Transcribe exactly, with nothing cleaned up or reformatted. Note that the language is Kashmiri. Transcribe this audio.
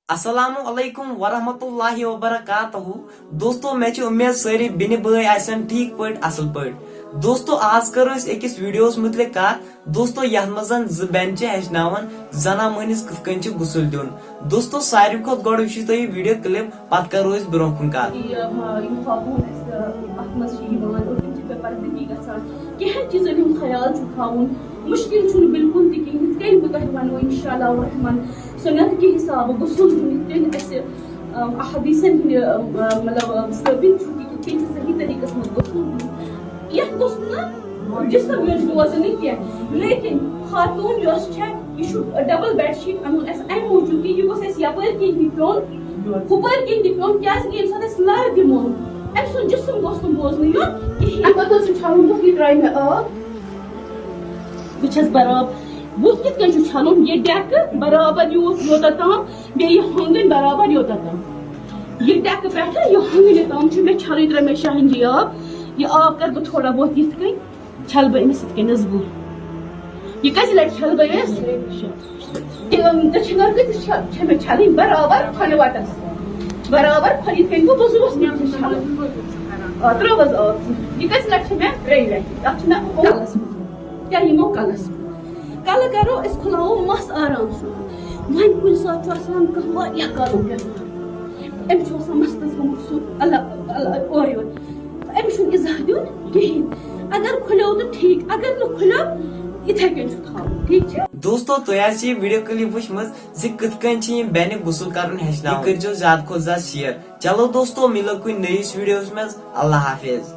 السلام علیکم ورحمۃ اللہ وبرکاتہ۔ دوستو، مےٚ چھِ اُمید سٲری بیٚنہِ بٲے آسن ٹھیٖک پٲٹھۍ، اصل پٲٹھۍ۔ دوستو، آز کرو أسۍ أکِس ویڈیوس مُتعلِق کتھ۔ دوستو، یتھ منٛز زٕ بیٚنہِ چھِ ہیٚچھناوان زنان مٔہنِس کِتھ کٔنۍ چھُ غسل دیُن۔ دوستو، ساروی کھۄتہٕ گۄڈٕ وٕچھِو تُہۍ یہِ ویڈیو کلپ، پتہٕ کرو أسۍ برونٛہہ کُن کتھ۔ یہِ، آ، یہِ خاتوٗن اَسہِ، آ، اَتھ منٛز چھِ یِوان اور تِم چھِ بے پردگی گژھان۔ کینٛہہ چیٖزن ہُنٛد خیال چھُ تھاوُن، مُشکِل چھُنہٕ بِلکُل تہِ کِہیٖنۍ۔ یِتھ کٔنۍ بہٕ تۄہہِ وَنو، اِنشاء اللہ الرحمن، سُنت کہِ حسابہٕ غسل دیُن، یِتھ کٔنۍ اَسہِ، آ، احادیثن ہِنٛدِ، آ، مطلب، آ، ثٲبت چھُ کہِ کِتھ کٔنۍ چھُ صحیح طریٖقس منٛز غسل دیُن۔ یَتھ گوٚژھ نہٕ جسم یوت روزُن نہٕ کینٛہہ، لیکن خاتوٗن یۄس چھےٚ، یہِ چھُ ڈبل بیڈ شیٖٹ اَنُن اَسہِ اَمہِ موٗجوٗب کہِ یہِ گوٚژھ اَسہِ یَپٲرۍ کِنۍ تہِ پیوٚن، ہُپٲرۍ کِنۍ تہِ پیوٚن، کیٛازِ کہِ ییٚمہِ ساتہٕ أسۍ لَرٕ دِمو، أمۍ سُنٛد جسم گوٚژھ نہٕ بوزنہٕ یُن کِہیٖنۍ۔ اَمہِ پَتہٕ حظ چھُ چھَلُن بُتھ یہِ ترٛامہِ آب۔ بہٕ چھَس برابر، بُتھ کِتھ کٔنۍ چھُ چھَلُن؟ یہِ ڈٮ۪کہٕ برابر یوٗت یوٗتاہ تام، بیٚیہِ یہِ ہۄنٛگٕنۍ برابر یوٗتاہ تام۔ یہِ ڈٮ۪کہٕ پٮ۪ٹھٕ یہِ ہۄنٛگنہِ تام چھُ مےٚ چھَلٕنۍ، ترٛٲے مےٚ شاہِنجی آب۔ یہِ آب کَرٕ بہٕ تھوڑا بہت یِتھ کٔنۍ، چھَلہٕ بہٕ أمِس یِتھ کٔنۍ نٔزبوٗ۔ یہِ کٔژِ لَٹہِ چھَلہٕ بہٕ أمِس؟ یہِ، أم، دٔچھِنۍ أڑ کۭتِس چھےٚ، چھےٚ مےٚ چھَلٕنۍ؟ برابر کھۄنہِ وَٹَس۔ برابر کھۄنہِ یِتھ کٔنۍ بہٕ وضوٗوَس منٛز چھَس چھَلان۔ آ، ترٛٲو حظ آب۔ یہِ کٔژِ لَٹہِ چھےٚ مےٚ؟ ترٛیٚیہِ لَٹہِ۔ اَتھ چھُ مےٚ کَلَس منٛز۔ کیٛاہ یِمو کَلَس منٛز؟ کَلہٕ کَرو أسۍ، کھُلاوو مَس آرام سان۔ وۄنۍ کُنہِ ساتہٕ چھُ آسان کانٛہہ واریاہ کالُک بٮ۪مار۔ أمِس چھُ آسان مَستَس گوٚمُت سُہ الگ، الگ اورٕ یورٕ۔ أمِس چھُنہٕ اِزاہ دیُن کِہیٖنۍ۔ اگر کھُلیو تہٕ ٹھیٖک، اگر نہٕ کھُلیو، یِتھَے کٔنۍ چھُ تھاوُن، ٹھیٖک چھا؟ دوستو، تۄہہِ آسہِ یہِ ویڈیو کلپ وٕچھمٕژ زِ کِتھ کٔنۍ چھِ یِم بیٚنہِ غسل کرُن ہیٚچھناوان۔ یہِ کٔرۍزیو زیادٕ کھۄتہٕ زیادٕ شیئر۔ چلو دوستو، مِلو کُنہِ نٔیِس ویڈیوس منٛز۔ اللہ حافظ۔